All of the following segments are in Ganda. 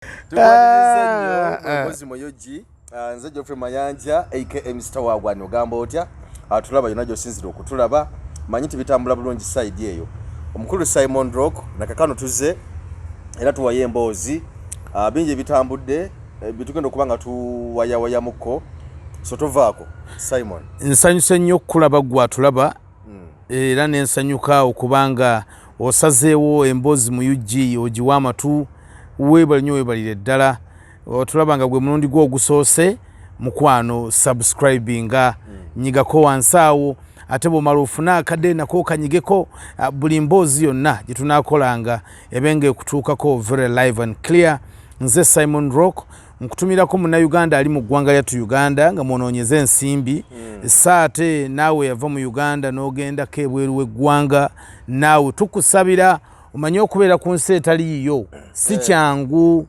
Tukwaniriza nnyo Emboozi mu UG. Nze Geoffrey Mayanja aka Mr Wagwani. Ogamba otya? Tulaba yonna gy'osinzira okutulaba, manyi nti bitambula bulungi side eyo. Omukulu Simon Rock, nakakano tuze era tuwayo emboozi. Bingi ebitambudde, bitugenda okuba nga tuwayawayamuko, so tovaako, Simon. Nsanyuse nnyo okukulaba gwe atulaba, era nensanyuka okubanga osazeewo Emboozi mu UG ogiwa amatu. Weebale nnyo, weebalire ddala. Otulaba nga gwe mulundi gwo ogusoose, mukwano, subscribinga, nyigako wansi awo, ate bwomala ofune akadde nako kanyigeko. Buli mboozi yonna gye tunaakolanga ebe nga ekutuukako very live and clear. Nze Simon Rock, nkutumirako Munnayuganda ali mu ggwanga lyattu Uganda nga mwonoonyeza ensimbi. Sa ate naawe yava mu Uganda n'ogendako ebweru w'eggwanga, naawe tukusabira omanye okubeera ku nsi etali yiyo si kyangu,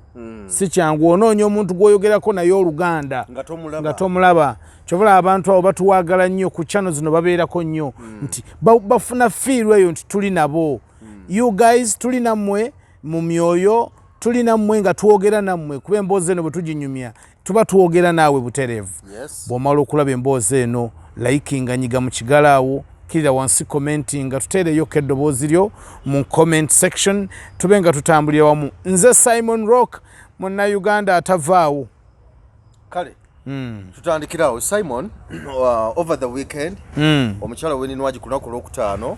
si kyangu. Onoonya omuntu gw'oyogerako naye Oluganda nga tomulaba. Nga tomulaba. Kyobula abantu abo batuwaagala nnyo ku channel zino, babeerako nnyo nti bafuna feel eyo nti tuli nabo. You guys, tuli nammwe mu myoyo, tuli nammwe nga twogera nammwe, kuba emboozi eno bwe tuginyumya tuba twogera naawe butereevu. Bw'omala okulaba emboozi eno, likinga, nyiga mu kigalo awo, kirira wansi, commentinga, tuteereyoko eddoboozi lyo mu comment section, tube nga tutambulira wamu. Nze Simon Rock, Munnayuganda atavaawo. Kale tutandikirawo, Simon. Over the weekend, omukyala Winnie Nwagi ku lunaku olwokutaano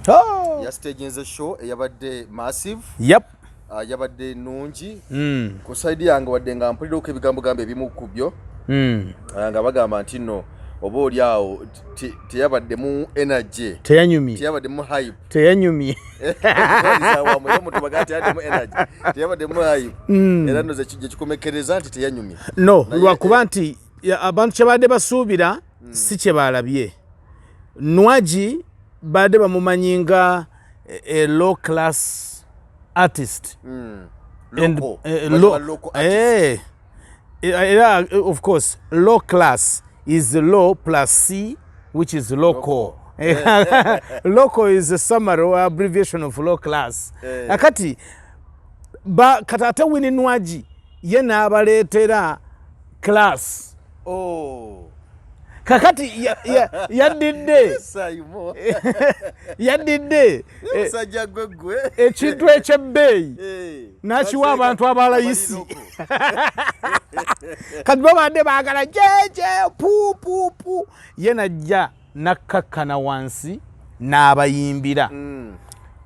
yastaginze show eyabadde massive. Yabadde nungi ku side yange, wadde nga mpulirako ebigambo gamba ebimu ku byo nga bagamba nti nno oba oli awo teyabaddemu energy. Teyanyumye. Teyabaddemu hype. Teyanyumye. Omuntu bagaa teyabaddemu energy, teyabaddemu hype, era nno gye kikomekereza nti teyanyumye. No, lwakuba nti abantu kye badde basuubira si kye balabye. Nwagi badde bamumanyi nga a low class artist. And, Local. eh, Bali ba local artist. Era of course low class is low plus C, which is local. Local is a summary or abbreviation of low class. Akati ba kati ate Winnie Nwagi ye n'abaleetera class. Oh. Kakati yaddidde Simon. yaddidde Musajja gwe gwe. ekintu ekyebbeeyi n'akiwa abantu abalayisi. Abali local. Kati babadde baagala jeje pu pu pu, ye najja nakkakkana wansi n'abayimbira.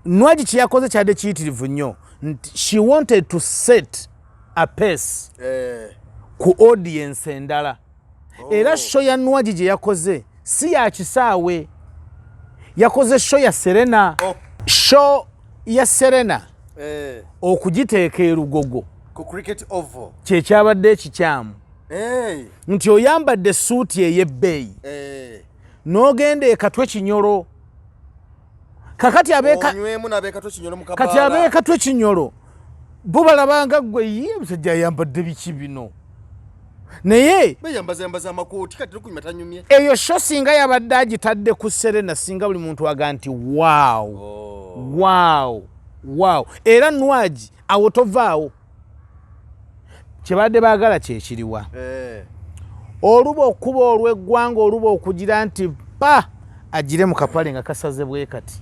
Nwagi kyeyakoze kyadde kiyitirivu nnyo nti she wanted to set a pace ku audience endala. Era show ya Nwagi gye yakoze si ya kisaawe, yakoze show ya Serena. Show ya Serena okugiteeka erugogo Ku Cricket Oval. Kyekyabadde ekikyamu, nti oyambadde suuti ey'ebbeeyi n'ogenda ekatwe Kinyolo. Kakati abeeka Onywemu n'abeekatwe Kinyolo mu kati kabaala. Abeekatwe Kinyolo bo balabanga ggwe, ye omusajja ayambadde biki bino? Naye Beyambaza yambaza amakooti, kati tokunyuma tanyumye. Eyo show singa yabadde agitadde ku Serena, singa buli muntu aga nti wow, wow. Era Nwagi awo tovaawo, kyebadde baagala kyekiriwa? Oluba okuba olw'eggwanga, oluba okugira nti pa agire mu kapale nga kasaze bwe kati,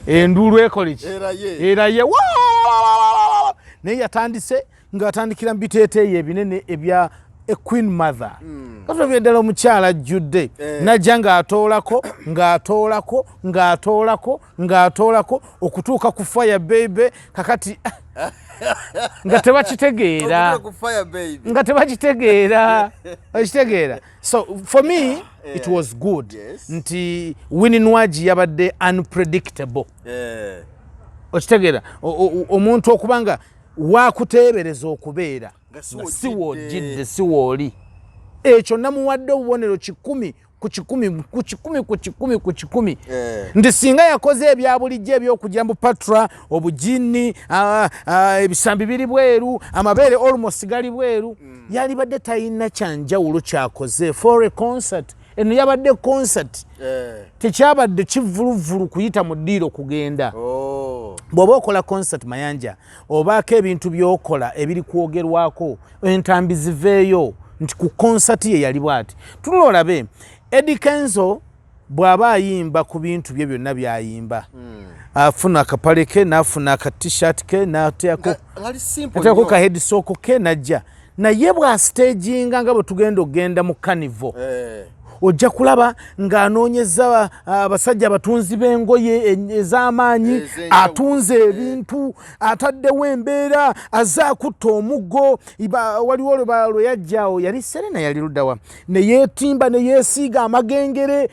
enduulu ekola ki? Eraye. Eraye. Wa! Naye yatandise ng'atandikira mu biteeteeyi ebinene ebya a queen mother. Katulabye ddala omukyala ajjudde, najja ng'atoolako, ng'atoolako, ng'atoolako, ng'atoolako okutuuka ku Fire Baby. Kakati nga tebakitegeera. Okutuuka ku Fire Baby. Nga tebakitegeera, okitegeera? So for me it was good nti Winnie Nwagi yabadde unpredictable. Okitegeera? Omuntu okuba nga wakuteebereza okubeera Nga si nga si w'ojjidde. W'ojjidde, si wooli. Ekyo namuwadde obubonero 100 ku 100 ku 100 ku 100 ku 100 ku 100. Nti singa yakoze ebya bulijjo ebyokugira mbu patra obujini, ebisambi biri bweru, amabeere almost gali bweru, yalibadde talina kyanjawulo kyakoze for a concert. Eno yabadde concert, tekyabadde kivuluvulu kuyita mu ddiiro kugenda. Oh. Bw'oba okola concert, Mayanja, obaako ebintu by'okola ebiri kwogerwako, entambi ziveeyo nti ku concert ye yali bw'ati. Tunula olabe Eddie Kenzo bw'aba ayimba ku bintu bye byonna by'ayimba, afuna akapale ke, n'afuna aka T-shirt ke, n'ateekako Ngali simple ateekako nnyo. ka headsock ke, najja naye bw'astaginga nga bwe tugenda okugenda mu carnival, ojja kulaba ng'anoonyeza abasajja abatunzi b'engoye ez'amaanyi, Ez'enjawulo. atunze ebintu, ataddewo embeera, azze akutta omuggo. Waliwo lwe yajjaawo, yali Serena, yali luddawa, ne yeetimba ne yeesiiga amagengere,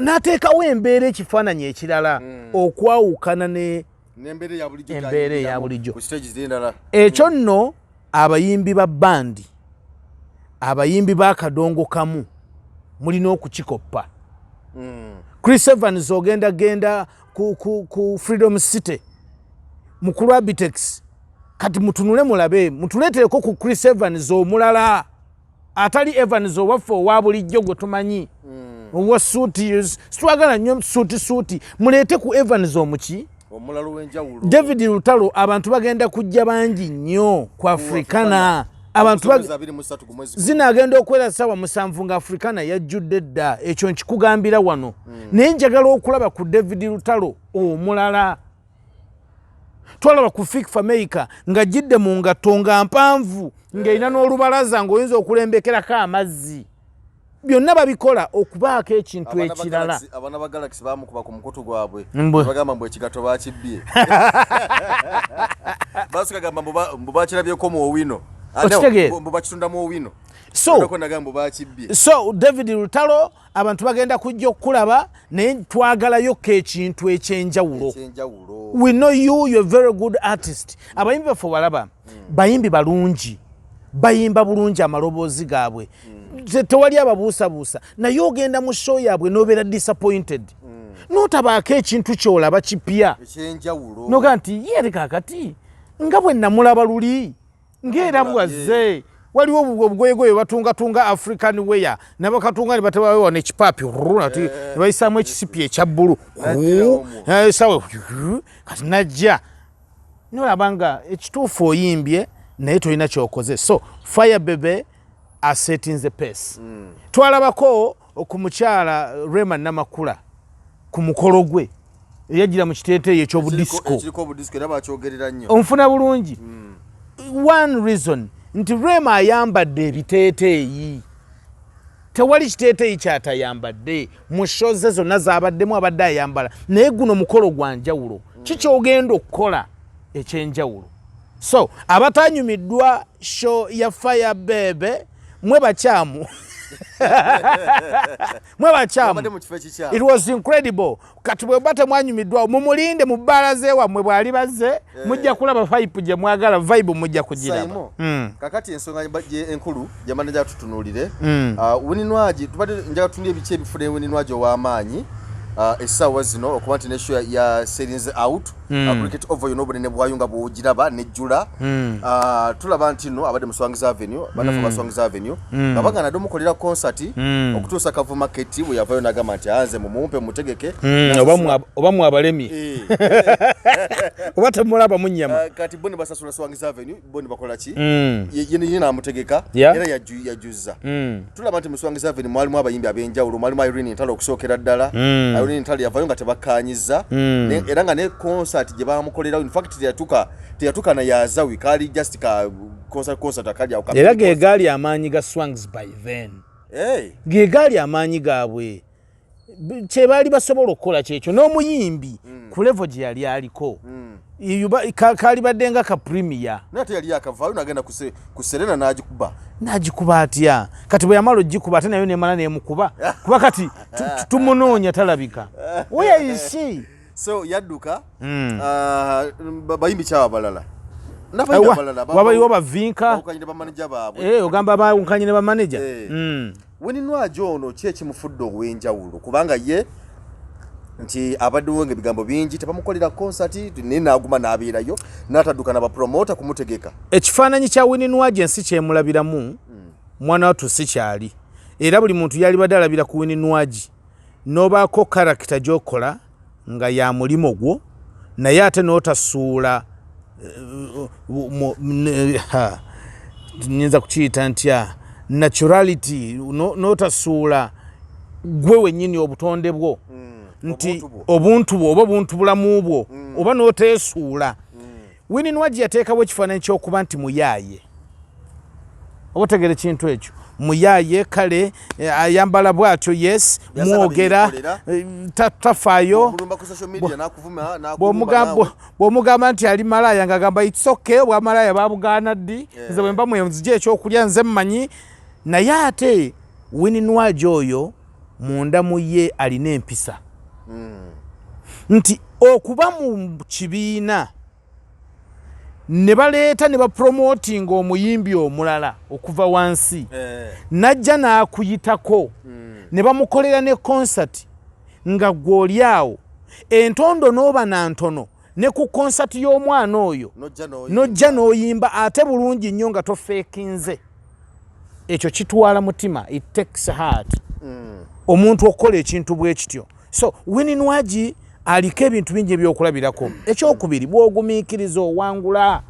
n'ateekawo embeera, ekifaananyi ekirala okwawukana ne N'embeera eya bulijjo. Embeera eya bulijjo. Ku stage z'endala. Ekyo nno abayimbi ba bandi, abayimbi b'akadongo kamu mulina okukikoppa. Chris Evans ogenda genda ku Freedom City, mukulu Abitex, kati mutunule mulabe, mutuleetereko ku Chris Evans omulala atali Evans owaffe owa bulijjo gwe tumanyi, owa suuti. Situwagala nnyo suuti suuti, muleete ku Evans omuki omulala ow'enjawulo. David Lutalo, abantu bagenda kujja bangi nnyo ku Africana. Abantu 23 ku mwezi. Zinaagenda okwera ssaawa 7 nga Africana yajjudde dda. Ekyo nkikugambira wano, naye njagala okulaba ku David Lutalo omulala. Twalaba ku Fik Fameica nga jidde mu ngatto nga mpanvu, ng'erina n'olubalaza ng'oyinza okulembekerako amazzi. Byonna babikola okubaako ekintu Abaana ba ekirala. Abaana ba Galaxy bamukuba ku mukutu gwabwe. Mbwe. Bagamba mbu ekigatto bakibbye. Basooka gamba mbu bakirabyeko mu Owino. Ah, no, Okitegeera? mbu bakitunda mu Owino. So nagamba mbu bakibbye. So David Lutalo, abantu bagenda kujja okukulaba, naye twagalayokko ekintu ekyenjawulo. Ekyenjawulo. We know you, you're a very good artist. Abayimbi baffe balaba bayimbi balungi, bayimba bulungi, amaloboozi gaabwe tewali ababuusabuusa, naye ogenda mu show yaabwe n'obeera disappointed, n'otabaako ekintu kyolaba kipya ekyenjawulo. Noga nti yere kakati nga bwe namulaba luli ng'era bwazze. Waliwo obugoyegoye batungatunga African wear, nabakatunga ne batebawewa nekipaapi ati ne bayisaamu ekisipi ekya bbulu. Najja omwo. Sawa kati najja nolaba nga ekituufu oyimbye naye tolina kyokoze. So Fire Bebe asetinze pace. Twalabako ku mukyala Rema Namakula ku mukolo gwe eyajjira mu kiteeteeyi eky'obudisiko. Ekiriko obudisiko, era bakyogerera nnyo. Onfuna bulungi? One reason nti Rema ayambadde ebiteeteeyi, tewali kiteeteeyi kyatayambadde mu show ze zonna zabaddemu, abadde ayambala, naye guno mukolo gwa njawulo. Kikyogenda okukola ekyenjawulo. So abatanyumiddwa show ya Fire Bebe, mwe bakyamu, mwe bakyamu. Babadde mu kifo ekikyamu. It was incredible. Kati bwe temwanyumiddwa, mumulinde mu bbaala zeewammwe, bw'ali bazze mujja kulaba vibe gye mwagala, vibe mujja kugiraba. Saimo, kakati ensonga enkulu gyemana gyatutunuulire, Winnie Nwagi, tubadde njagala tutunule ebiki ebifuna Winnie Nwagi ow'amaanyi essaawa zino, okuba nti ne show ya sellinze out Cricket Oval yonna, obunene bwayo nga bwogiraba nejjula. Tulaba nti nno abadde mu Swangz Avenue, bannaffe ba Swangz Avenue nga baganda dde omukolera concert okutuusa Kavuma Keti bwe yavayo n'agamba nti anze mumumpe mutegeke. Oba mwabalemi oba temulaba mu nnyama. Kati bo ne basasula Swangz Avenue, bo ne bakola ki? Ye n'amutegeka era yajuzza. Tulaba nti mu Swangz Avenue mwalimu abayimbi ab'enjawulo, mwalimu Irene Ntale okusookera ddala. Irene Ntale yavayo nga tebakkaanyizza. Era nga ne concert gye bamukolerawo, in fact teyatuuka na yazawi, kaali just ka concert akali awo Era ge gaali amaanyi ga Swangz by then. Hey. Ge gaali amaanyi gaabwe. Kye baali basobola okukola kyekyo n'omuyimbi ku level gye yali aliko. Kaali badde nga ka premier. Naye ate yali akavaayo nagenda ku Serena n'agikuba. N'agikuba atya? Kati bwe yamala ogikuba, ate nayo nemala nemukuba, kuba kati tumunoonya talabika. Where is she? So yadduka. Bayimbi kyawo abalala n'abayimbi abalala Wabaliwo bavinka. Bawukanye ne bamaneja baabwe. Eh, ogamba bawukanye ne bamaneja. Eh. Winnie Nwagi ono ki ekimufudde ow'enjawulo? Kubanga ye nti abaddewo nga ebigambo bingi, tebamukolera concert, naye n'aguma n'abeerayo n'atadduka n'abapromota kumutegeka. Ekifaananyi kya Winnie Nwagi ensi kyemulabiramu, mwana wattu si kyali, era buli muntu yalibadde alabira ku Winnie Nwagi n'obaako character gy'okola nga ya mulimo gwo. Naye ate n'otasuula, nyinza kukiyita ntya, naturality, n'otasuula gwe wennyini obutonde bwo, nti obuntu bwo oba obuntu bulamu bwo, oba n'oteesuula. Winnie Nwagi yateekawo ekifaananyi ky'okuba nti muyaaye, oba otegeera ekintu ekyo, muyaaye. Kale ayambala bw'atyo, yes, mwogera, tafaayo. Bw'omugamba nti ali malaaya, ng'agamba, "It's okay, obwamalaaya babugaana ddi? Nze bwe mba mwenzija ekyokulya nze mmanyi." Naye ate Winnie Nwagi oyo munda mu ye alina empisa, nti okuba mu kibiina ne baleeta ne bapromotinga omuyimbi omulala okuva wansi, najja n'akuyitako, ne bamukolera ne concert, nga gwe oli awo entondo n'oba na ntono ne ku concert y'omwana oyo, n'ojja n'oyimba ate bulungi nnyo nga tofeekinze. Ekyo kitwala mutima, it takes heart, omuntu okukola ekintu bwe kityo. So Winnie Nwagi aliko ebintu bingi ebyokulabirako. Ekyokubiri, bw'ogumiikiriza owangula,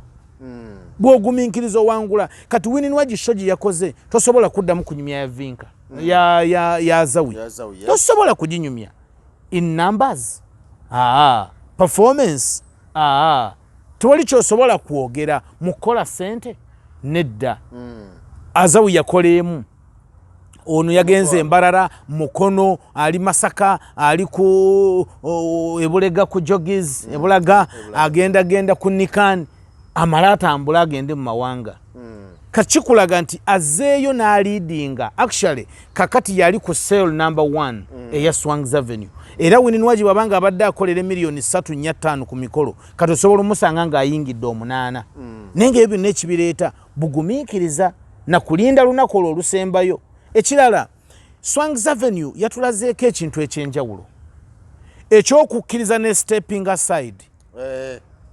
bw'ogumiikiriza owangula. Kati Winnie Nwagi show gye yakoze tosobola kuddamu kunyumya ya Vinka, ya Azawi, tosobola kuginyumya in numbers, aa performance, aa tewali kyosobola kwogera mu kukola sente, nedda. Azawi yakola emu, ono yagenze Embarara, Mukono, ali Masaka, ali ku Ebulega, ku Jogis Ebulaga, agenda genda ku Nikan, amale atambule agende mu mawanga. Kakikulaga nti azeeyo n'aleadinga. Actually kakati yali ku sale number one eya Swangs Avenue. Era Winnie Nwagi bwabanga abadde akolera emiliyoni 3, 4, 5 ku mikolo, kati osobola omusanga ng'ayingidde 8. Naye nga ebyo byonna ekibireeta bugumiikiriza nakulinda lunaku olwo olusembayo. Ekirala, Swangs Avenue yatulazeeko ekintu ekyenjawulo ekyokukkiriza ne stepping aside.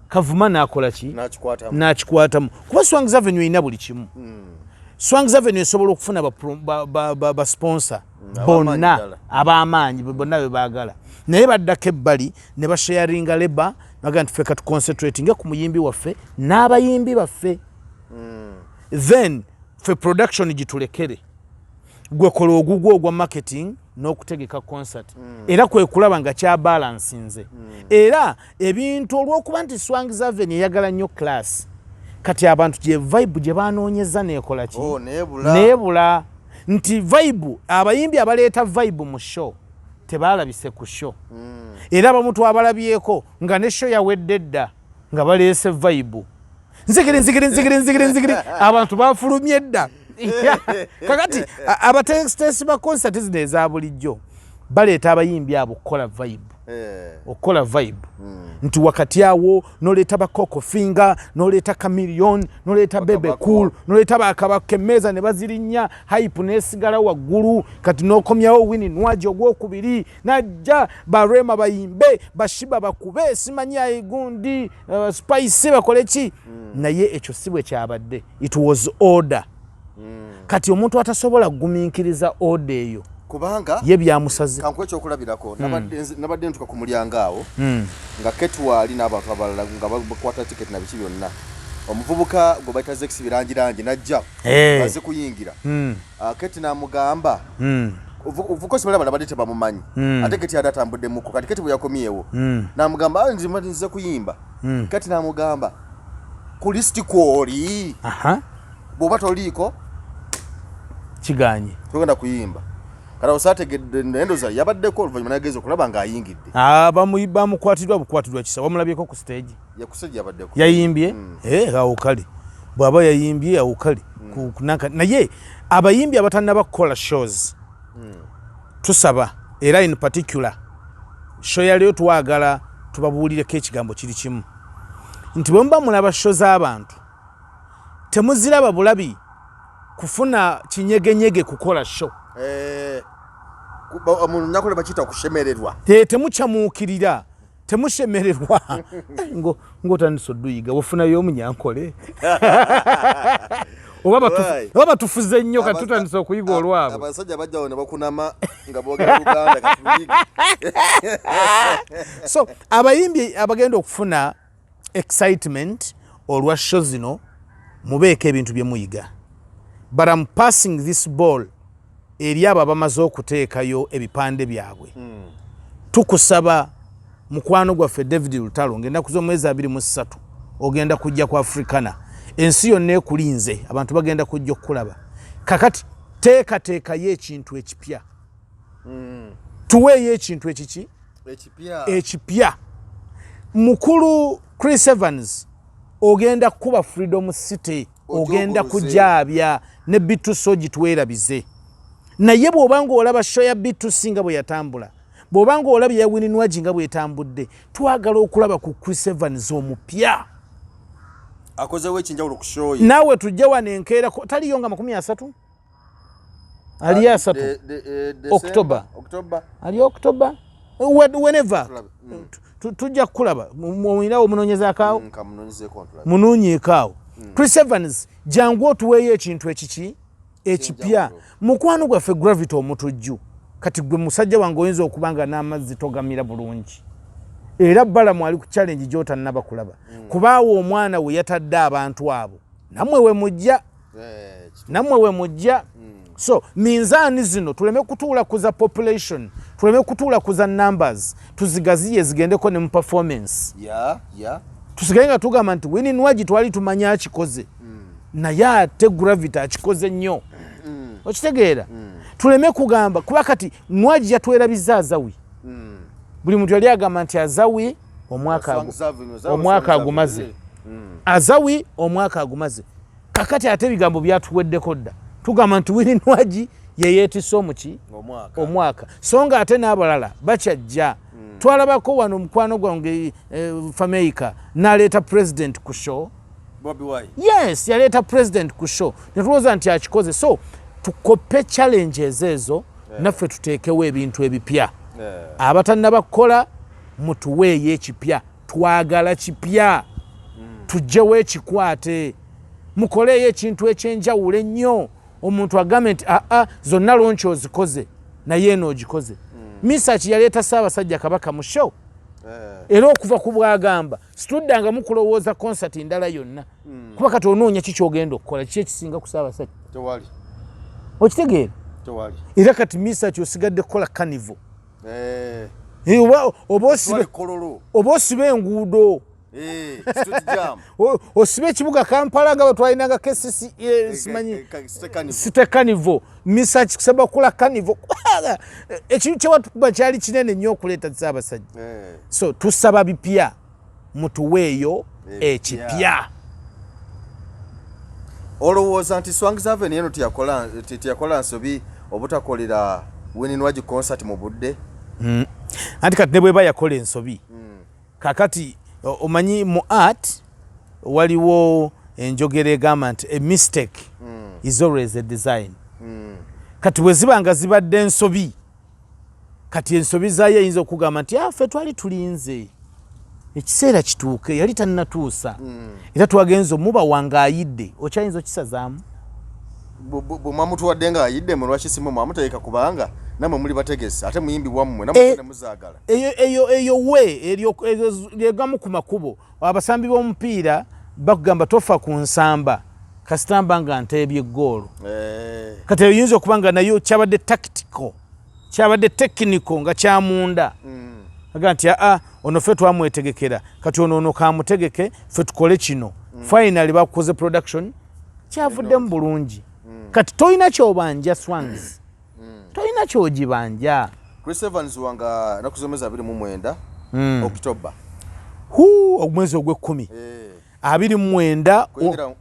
Kavuma n'akola ki? N'akikwatamu. N'akikwatamu, kuba Swangs Avenue erina buli kimu. Swangs Avenue esobola okufuna ba sponsor ab'amaanyi bonna ddala. Ab'amaanyi bonna be baagala, naye baddako ebbali ne basharinga labour, baga nti ffe katuconcentratinge ku muyimbi waffe n'abayimbi baffe, then ffe production gitulekere, gwe kola ogugwo ogwa marketing n'okutegeka concert. Era kwe kulaba nga kyabalansinze era ebintu, olw'okuba nti Swangs Avenue eyagala nnyo class. Kati abantu gye vibe gye banoonyeza neekola ki? Oh, neebula. Neebula, nti vibe, abayimbi abaleeta vibe mu show tebalabise ku show. Era abamu twabalabyeko nga ne show yawedde dda nga baleese vibe, nzigiri nzigiri nzigiri nzigiri nzigiri, abantu bafulumye dda. Kakati abateesiteesi ba concert zino eza bulijjo baleeta abayimbi abo okukola vibe, okukola vibe, nti wakati awo noleeta bakoko finger, noleeta Chameleone, noleeta Bebe Bakabako. Cool, noleeta bakabaka, emmeeza ne bazirinnya, hype nesigala waggulu. Kati nokomyawo Winnie Nwagi ogwokubiri, najja barema bayimbe, bashiba bakube, simanyi aigundi, Spice bakole ki. Naye ekyo si bwe kyabadde, it was order. Kati omuntu atasobola kugumiikiriza order eyo, kubanga ye byamusaze. Kankuwa ekyokulabirako. Nabadde ntuka ku mulyango awo nga ketwali n'abantu abalala nga bakwata tiketi na biki byonna, omuvubuka gwe bayita Zex Birangirangi najja aze kuyingira. Ah, Keti n'amugamba, of course bali abalala badde tebamumanyi, ate Keti yadde atambuddemuko. Kati Keti bwe yakomyewo n'amugamba, "Ah, nze kuyimba." Keti n'amugamba, "Ku lisiti kwoli, bw'oba toliiko kiganye." Togenda kuyimba. Kati awo saategedde, naye ndowooza yabaddeko, oluvannyuma nageza okulaba ng'ayingidde. Ah, bamukwatiddwa bukwatiddwa kisa. Wamulabyeko ku stage? Yakusajja yabaddeko. Yayimbye? Eh, awo kale bw'aba yayimbye awo kale. Naye abayimbi abatannaba kukola shows, tusaba, era in particular show yaliyo, twagala tubabuulireko ekigambo kiri kimu, nti bwe muba mulaba show z'abantu, temuziraba bulabi kufuna kinyegenyege kukola show. Eh, mu lunaku lwe bakiyita okushemererwa. Temukyamuukirira, temushemererwa. Ng'otandise oduyiga, wafunayo omunyankole. Oba batufuze nnyo, kati tutandise okuyiga olwabwe. Abasajja bajjawo ne bakunama nga boogera Luganda, katuluyige. So abayimbi abagenda okufuna excitement olwa show zino, mubeeko ebintu bye muyiga, but I'm passing this ball eri abo abamaze okuteekayo ebipande byabwe. Tukusaba, mukwano gwaffe David Lutalo, ng'ennaku z'omwezi 23 ogenda kujja ku Africana, ensi yonna ekulinze, abantu bagenda kujja okukulaba. Kakati teekateekayo ekintu ekipya, tuweeyo ekintu ekiki? Ekipya. Ekipya. Mukulu Chris Evans, ogenda kukuba Freedom City, ogenda Ojogoze. kujaabya ne B2C ogitwerabize. Naye bw'oba ng'olaba show ya B2C nga bwe yatambula, bw'oba ng'olaba ya Winnie Nwagi nga bwetambudde, twagala okulaba ku Chris Evans omupya. Akozewo ekinjawulo ku show ye. Naawe tujje wano enkeera taliyo nga 30, ali 30. October. October. October. Ali October, whenever. Tulabe. Tujja kukulaba. Olinawo omunoonyezaakaawo? Kamunoonyezeeko ntulabe. Munoonyeekaawo. Chris Evans, jangu otuweeyo ekintu ekiki? Ekipya. Ekyenjawulo. Mukwano gwaffe Gravity Omutujju, kati gwe musajja wange oyinza okuba nga n'amazzi togamira bulungi, era Balamu ali ku challenge gy'otannaba kulaba, kubaawo omwana we yatadde abantu abo, nammwe we mujja. Nammwe we mujja. So minzaani zino tuleme kutuula kuza population, tuleme kutuula kuza numbers, tuzigaziye zigendeko ne mu performance. Tusigale nga tugamba nti Winnie Nwagi twali tumanye akikoze, naye ate Gravity akikoze nnyo. Okitegeera? Tuleme kugamba, kuba kati Nwagi yatwerabiza Azawi. Buli muntu yali agamba nti Azawi omwaka Swangz Avenue, Azawi, omwaka Swangz agumaze. Avenue. Azawi omwaka agumaze. Kakati ate ebigambo byatuweddeko dda, tugamba nti Winnie Nwagi yeyeetisse omuki? Omwaka. Omwaka. So nga ate n'abalala bakyajja. Twalabako wano omukwano gwange Fameika n'aleeta president ku show. Bobi Wine. Yes, yaleeta president ku show, netulowooza nti akikoze. So tukoppe challenges ezo, naffe tuteekewo ebintu ebipya. Abatannaba kukola, mutuweeyo ekipya, twagala kipya. Tugyewo ekikwate, mukoleeyo ekintu ekyenjawulo ennyo, omuntu agambe nti aa, zonna launch ozikoze, naye eno ogikoze. Misaki yaleeta Ssaabasajja Kabaka mu show. Era okuva ku bwagamba situddangamu kulowooza concert ndala yonna, kuba kati onoonya ki kyogenda okukola, kiki ekisinga ku Ssaabasajja? Tewali. Okitegeera? Tewali. Era kati Misaki osigadde kukola carnival. Oba osibe Twale Kololo. Oba osibe enguudo. Street jam. Osibe ekibuga Kampala nga bwe twalinanga KCC, simanyi. City Carnival. City Carnival. Misaki kusaba kukola carnival. Ekintu kyewatukuba kyali kinene nnyo okuleeta Ssaabasajja. So tusaba bipya, mutuweeyo Ebipya. Ekipya. Olowooza nti Swangz Avenue eno teyakola nsobi obutakolera Winnie Nwagi concert mu budde? Anti kati ne bweba yakola ensobi, kakati omanyi mu art waliwo enjogera egamba nti a mistake is always a design. Kati bwe ziba nga zibadde ensobi, kati ensobi zaayo eyinza okugamba nti ffe twali tulinze ekiseera kituuke, yali tannatuusa, era twagenza omubawa ng'ayidde, okyayinza okisazaamu. Bwe mwamutuwadde ng'ayidde, mwe lwaki simu mwamutegeka? Kubanga nammwe muli bategesi, ate muyimbi wammwe, nammwe muzaagala. Eyo we eryo lyegamu ku makubo. Abasambi b'omupiira bakugamba tofa ku nsamba, kasitamba nga nteebye eggoolo. Kati eyo yinza okuba nga nayo kyabadde tactical, kyabadde technical, nga kyamunda aga nti aa, ono ffe twamwetegekera, kati ono kamutegeke ffe tukole kino. Finally bakukoze production, kyavuddemu bulungi. Kati tolina kyobanja Swangz, tolina kyogibanja. Chris Evans wanga naku z'omwezi 29 October. Hu, omwezi ogw'ekkumi, 29.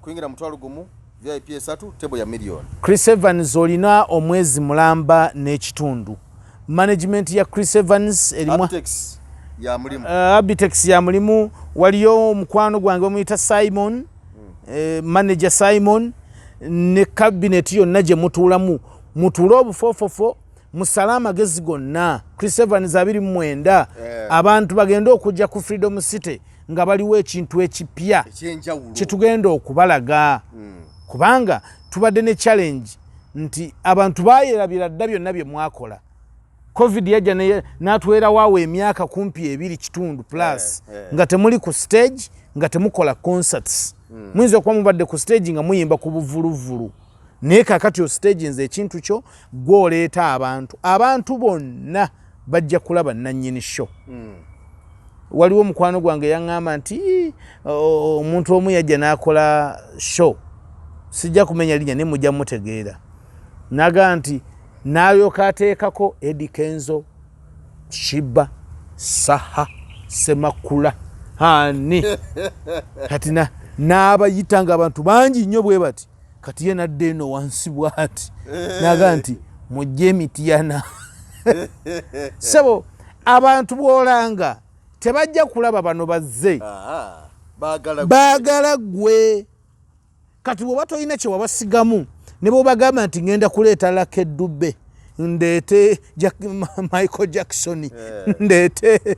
Kuyingira 10,000, VIP 3, table ya miliyoni. Chris Evans olina omwezi mulamba n'ekitundu. Management ya Chris Evans erimu Abitex ya mulimu. Abitex ya mulimu. Waliyo omukwano gwange bamuyita Simon, manager Simon ne cabinet yonna gye mutuulamu, mutuule obufoofofo, musale amagezi gonna. Chris Evans 29, abantu bagende okujja ku Freedom City nga baliwo ekintu ekipya ekyenjawulo kyetugenda okubalaga. Kubanga tubadde ne challenge nti abantu bayerabira dda byonna bye mwakola. Covid yajja n'atwerawaawo emyaka kumpi 2.5 plus nga temuli ku stage, nga temukola concerts. Muyinza okuba mubadde ku stage nga muyimba ku buvuluvulu, naye kakati o stage nze ekintu kyo gwoleeta abantu, abantu bonna bajja kulaba nannyini show. Waliwo omukwano gwange yaŋŋamba nti omuntu omu yajja n'akola show, sijja kumenya linnya naye mujja mutegeera, naga nti n'alyoka ateekako Eddy Kenzo, Sheebah, Saha, Semakula, ani kati n'abayita nga abantu bangi nnyo bwe bati. Kati ye nadda eno wansi bw'ati naga nti mujje emityana. Sebo, abantu bw'olanga tebajja kulaba bano bazze, baagala ggwe. Kati bw'oba tolina kye wabasigamu, ne bw'obagamba nti ngenda kuleeta Lucky Dube, ndeete Michael Jackson, ndeete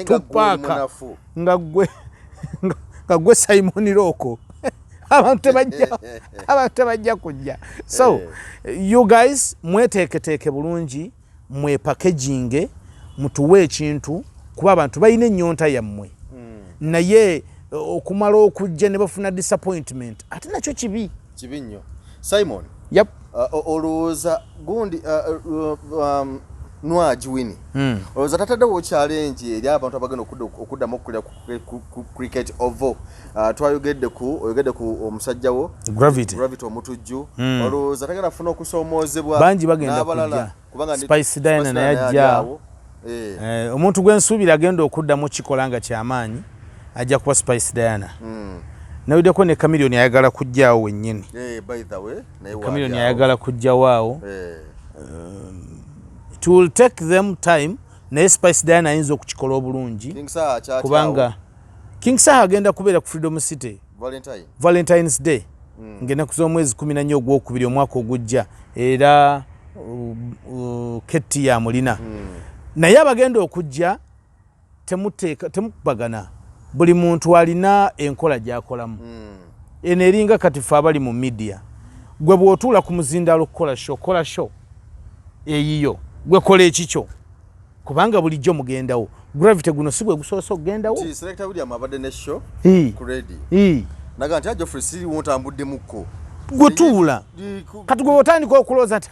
Tupac, nga gwe Simon Rock, abantu tebajja kujja. So you guys mweteeketeeke bulungi, mwepackaginge, mutuwe ekintu, kuba abantu balina ennyonta yammwe. Naye okumala okujja ne bafuna disappointment, ate nakyo kibi. Kibi nnyo, Simon. Yep. Olowooza gundi Nwagi Winnie, olowooza tataddewo challenge eri abantu abagenda okuddamu okukulira ku Cricket Oval? Twayogedde ku oyogedde ku omusajja wo Gravity, Gravity Omutujju. Olowooza tagenda kufuna okusoomoozebwa? Bangi bagenda kujja. Spice Diana naye ajja. Omuntu gwensuubira agenda okuddamu kikola nga kyamaanyi ajja kuba Spice Diana. Nawiddeko ne Chameleone ayagala kujjaawo wennyini. Chameleone ayagala kujjawo awo. It will take them time, naye Spice Diana ayinza okukikola obulungi, kubanga King Saha agenda kubeera ku Freedom City Valentines Day, ng'ennaku z'omwezi 14 ogwokubiri omwaka ogujja, era ketti yamulina. Naye abagenda okujja temukubagana, buli muntu alina enkola gy'akolamu. Eno eringa kati fe abali mu media, gwe bw'otuula ku muzindaalo okukola show, kola show eyiyo, gwe kola ekikyo, kubanga bulijjo mugendawo. Gravity guno si gwe gusoose okugendawo. Selector William abadde ne show ku radio, naga nti Geoffrey siriwo, ntambuddemukko. Gwe tuula kati gwe otandika okulowooza nti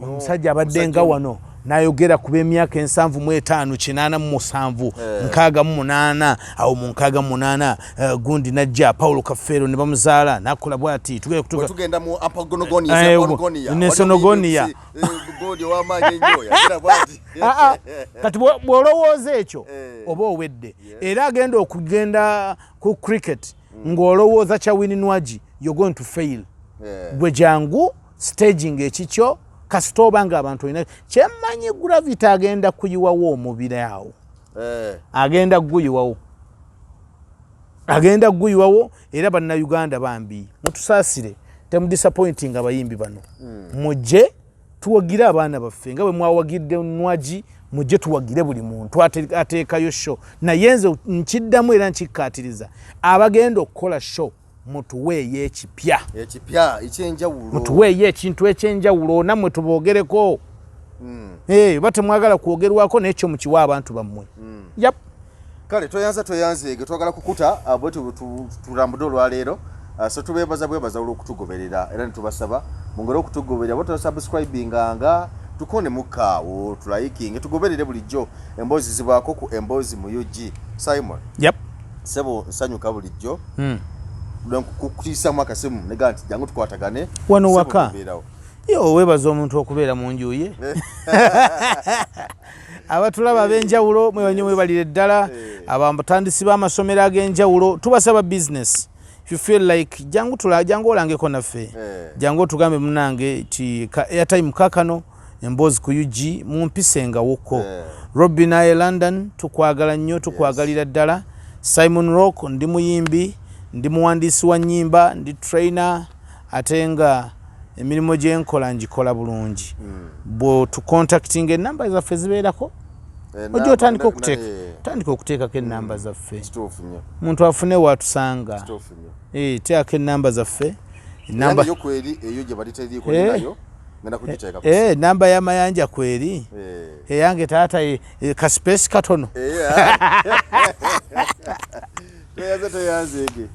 omusajja abadde nga wano nayogera ku b'emyaka 75, 87, 68, awo mu 68 gundi najja Paulo Kafeero ne bamuzaala nakola bwati. Tugenda mu Nesonogonia. Kati bw'olowooza ekyo oba owedde. Era agenda okugenda ku cricket ng'olowooza kya Winnie Nwagi, you're going to fail. Gwe jangu staging ekikyo, kasita oba nga abantu olina kyemmanyi. Gravity agenda kuyiwawo omubiri awo. Agenda kuguyiwawo, agenda kuguyiwawo. Era Bannayuganda bambi mutusaasire, temudisappointing abayimbi bano. Mujje tuwagire abaana baffe nga bwe mwawagidde Nwagi. Mujje tuwagire buli muntu ateekayo show. Naye nze nkiddamu era nkikkaatiriza, abagenda okukola show mutuweeyo ekipya. Ekipya, ekyenjawulo. Mutuweeyo ekintu ekyenjawulo nammwe tuboogereko. Oba temwagala kwogerwako, nekyo mukiwa abantu bammwe. Yep. Kale toyanza, toyanzeege, twagala kukuta bwe tulambudde olwaleero. So tubeebaza bwebaza olw'okutugoberera, era netubasaba mungere okutugoberera bo tosubscribinganga, tukone mukaawo, tulikinge, tugoberere bulijjo emboozi zibaako ku Emboozi mu UG. Simon. Yep. Sebo, nsanyuka bulijjo kukutiisamu akasimu nega nti jangu tukwatagane. Wano waka. Yo weebaza omuntu okubeera mu nju ye. Abatulaba ab'enjawulo mwebanyo, mwebalire ddala. Abatandisi b'amasomero ag'enjawulo, tubasaba business, if you feel like, jangu tula, jangu olangeko naffe. Jangu otugambe munange ti ka airtime kakano Emboozi ku UG mumpisengawoko. Robin aye London, tukwagala nnyo, tukwagalira ddala. Simon Rock, ndi muyimbi, ndi muwandiisi wa nnyimba, ndi trainer, ate nga emirimu gyenkola ngikola bulungi. Bw'otucontactinga, enamba zaffe zibeerako. Ojja otandika okuteeka, tandika okuteekako ennamba zaffe. Kituufu nnyo. Muntu afune watusanga. Kituufu nnyo. Teekako ennamba zaffe. Enamba yo kweri eyo gye bali teriiko nayo ngenda kugiteeka ku Namba y'amayanja kweri. Eyange taata ka space katono. Tweyanze, tweyanzeege.